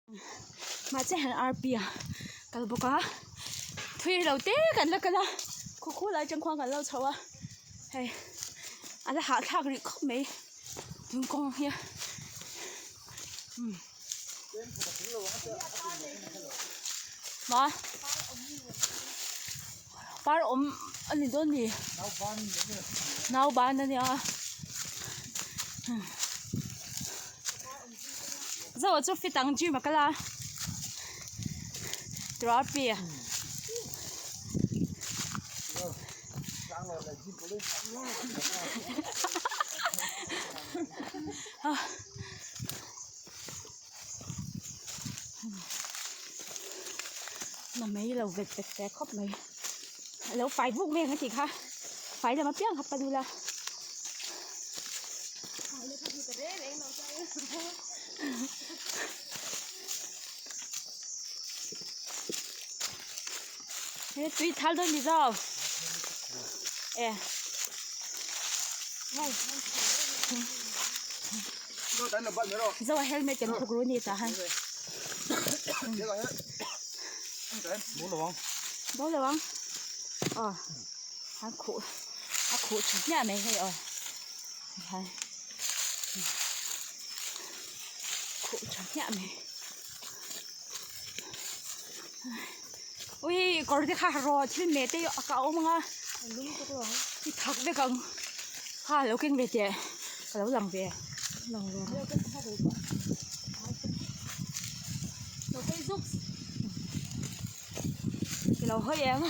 Mahse han RP a kal bawk a thui lo te kan la kal a khaw khaw lai atang khuan kan lo chho a hei a la hahthlak rih khawp mai tun kawng hi umm par awm a ni dawn ni nauban a nia. Zo chu fit ang gym a kal a trophy na mai lo vet vet ve khawp mai a lo fai vuk vel a tih kha fai lam apiang kha pan ula. He tui thal dawn ni zau e zo a helmet kan khuk ru ni tah han bo lo ang aw an khuh a khuh tha hmiah mai hei aw. Tikhian khuh tha hmiah mai ui kawr te kha rawh thil meh te a ka awm ang a i thak vek ang kha lo keng ve teh ka lo lang ve i lo hawi em.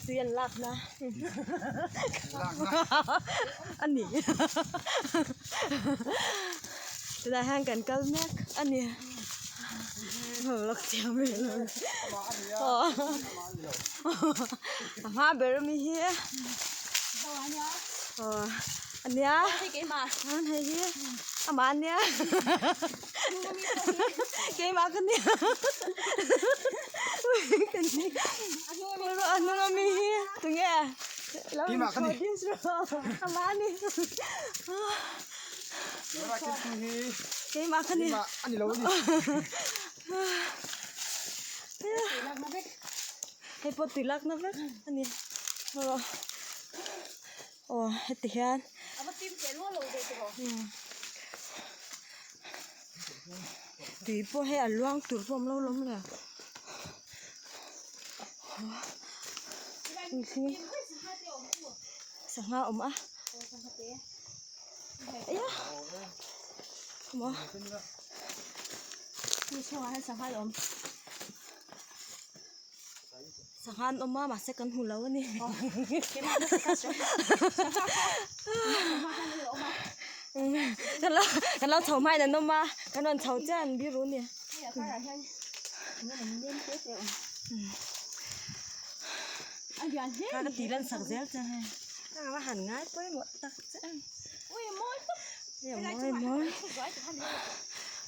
Tui an lak na a ni tunah hian kan kal mek a ni a hma ber ami hi aw a nia hei hi amah a nia. Keimah ka nia a hnung ami hi tunge lo introduce rawh amah a ni keimah ka ni hei pawh tui lakna vek a ni aw heti hian. Tui pawh hei a luang tur pawh awm lo lawm le sangha a awm a eia maw sangha an awm a mahse kan hmu lo a ni kan lo chho hmain an awm a kan rawn chho chiah an biru a ni ka ti lan sak zel che hei a va han ngai pawimawh tak che a mawi mawi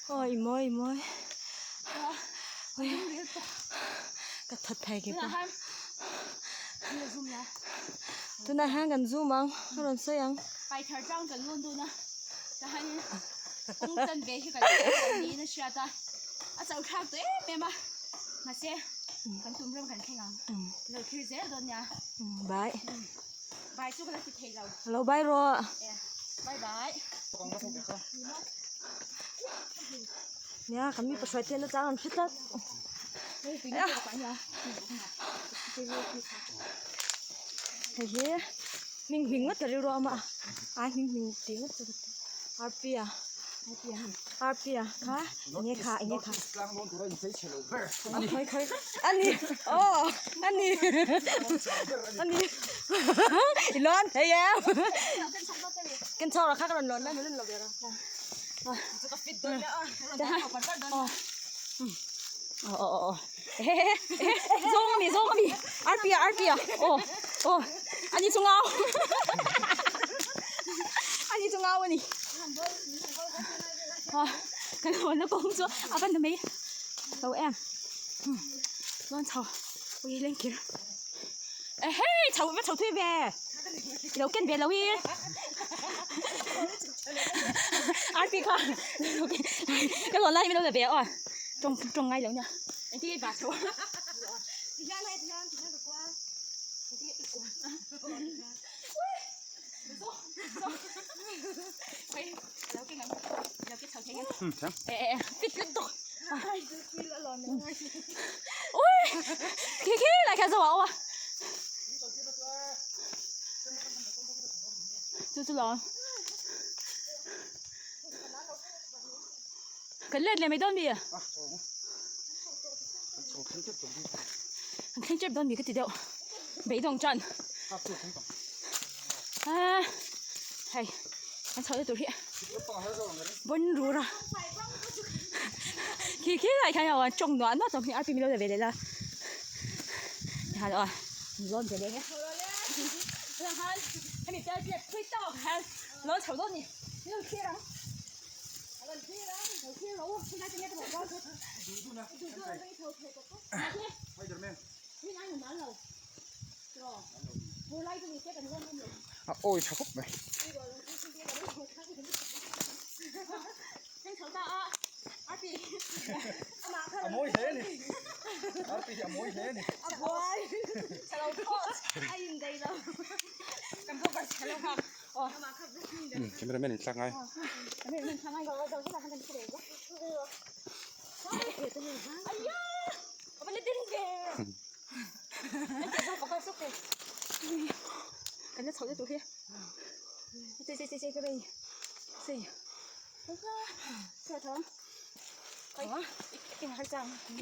awi mawi mawi. Ka that thei ke pawh tunah hian kan zoom ang a rawn sawi ang. Paithar tlang kan lawn dawn a tahan kawng chan ve hi kan niin a hriat a a chauh thlak tawh em em a mahse kan tum ram kan thleng ang lo thlir zel dawn nia bye bye chu ka la ti thei lo lo bye rawh bye bye. Nia kan mipa hruai te na chang an hre tlat hei hi hming hming ngawt a rilru awm a ai hming hming tih ngawt chu arpia arpia kha enge kha enge kha ani aw ani ani i lawn thei em kan chho rawh kha ka rawn lawn lai min rawn lo ve rawh. Zawng ami zawng ami arpi ah arpi ah aw aw ani chu ngau ani chu ngau ani kan hawn na kawng chu a va na mai lo em chuan chho ui leng kir ehe chho va chho thui ve i lo ken ve lo hi arpi kha ka lawn lai hi min lo la ve aw tawng tawng ngai lo nia engtin nge i chho Kan let leh mai dawn mi? An thleng tep dawn mi ka ti deuh. Beidawng chuan. Ah, hei, an chho tur hi. Bon rura. Khi khi lai khan aw chong nuah nuah tawng hi arpi milo la ve leh la. Han aw, lawn ve leh nge. Han, hemi tel tep thui tawk han lawn chho dawn ni. Milo thlir ang. A awi tha khawp mai. A mawi hle a ni. Arpi hi a mawi hle a ni. Camera man in thlak ngai.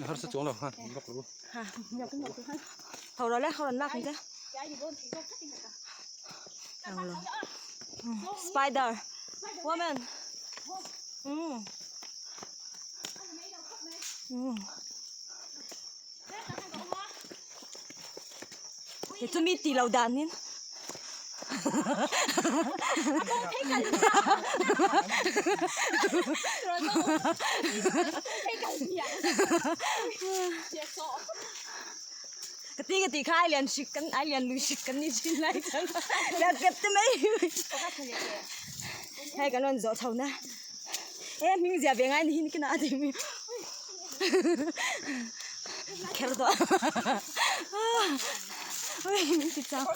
Harsa chuang lo ha lawk lo. Ho rồi le ho lak ni Spider woman. Thì tôi mi tì lầu đàn nín. Ka ti ka ti kha ai lian hrik kan ai lian lui hrik kan ni thin lai chuan la kep te mai hei kan rawn zawh chho na e hming zia ve ngai ni hi kina a ti mi kher tawh ui min ti chau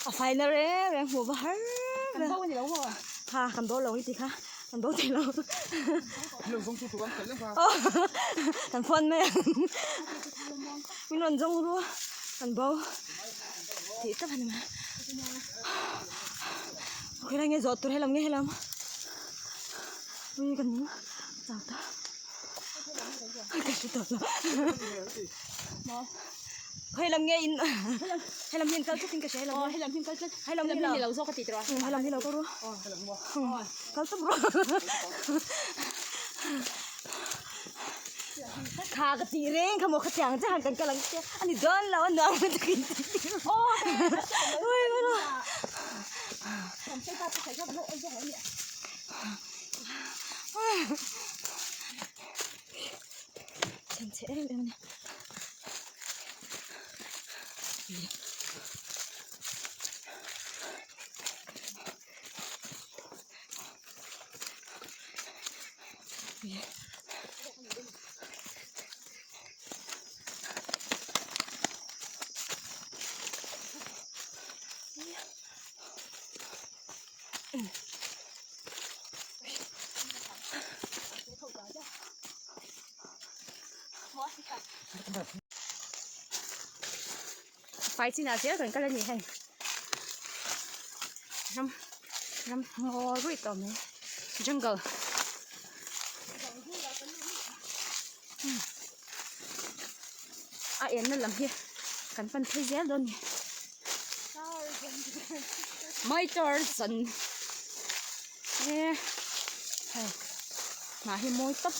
a fai na reng reng hmuh va har Kan bo a ni lo maw? Ha kan bo lo i ti kha kan bo thei lo. Lo zawng chu tur an kal lem kha. Kan phone mai ang. Min rawn zawng ru a kan bo tih tak a ni mai. Khawilai nge zawh tur helam nge helam. Ui kan chau ta. Ka hre tawh lo. Helam nge in helam hi an kal tlat in ka hria helam Aw helam hi an kal tlat helam hi ni lo zawk a ti tawh a helam hi lo kal ru kal tawp ru kha ka tih reng kha maw kha tiang chiah han kan kal ang che ani dawn lo a nuam ka ti ui ui chhe em em a ni. Fai chinah zel kan kal a ni hei ram ram ngaw ruih tawh mai jungle a enna lam hi kan pan phei zel dawn a ni. My Tarzan e hei hnah hi mawi tawp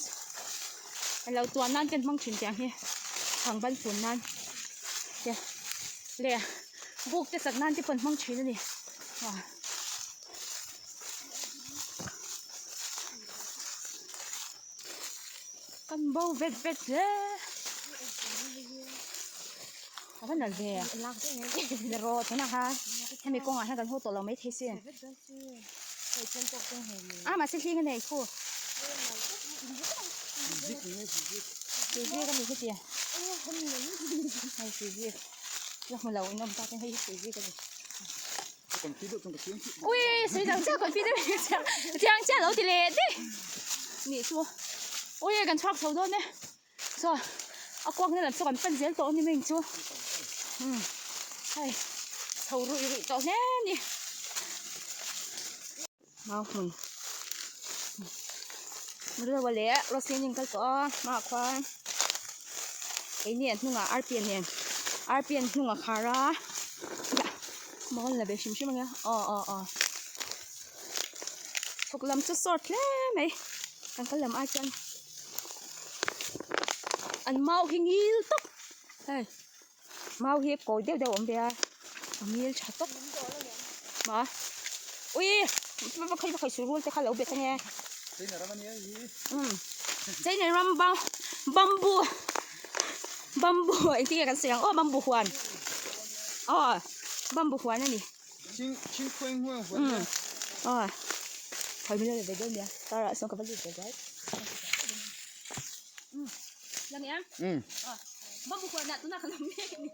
a lo tuah nan te an hmang thin tiang hi thang ban fun nan te leh buk te sak nan te pawh an hmang thin a ni ah. Kan bo vet vet hle a va nalh ve ni rawh tunah khan hemi kawngah hian kan haw tawh lo maithei sin a mahse hling a nei khu suizik a ni heti hei suizik la hmu lo in awm tak in hei hi suizik a ni. Ui sawi dang chiah confi deuh hi chiah chiang chiah lo ti leh daih nih chu ui kan chhuak chho dawn e saw a kuak na lam chu kan pan zel tawh a ni mai ang chu umm hei chho ruih ruih tawh hle a ni mau hmun rilru leh Roslyn in kal tawh a hmaah khuan keini an hnungah arpian nen arpian hnung a khar a maw la ve hrim hrim ang e aw aw aw chhuk lam chu sawt hle mai kan kal lam ai chuan an mau hi ngil tawp hei mau hi kawi deuh deuh a awm ve a a ngil tha tawp ma ui va khawi va khawi suh rul te kha lo bet ange umm china ram bamboo bamboo engtin nge kan sawi ang aw bamboo huan aw bamboo huan a ni umm aw khawi min lo la ve dawn nia car ah sawn ka va lut ve zuai umm lang em. Bamboo huan ah tunah kan awm mek a ni.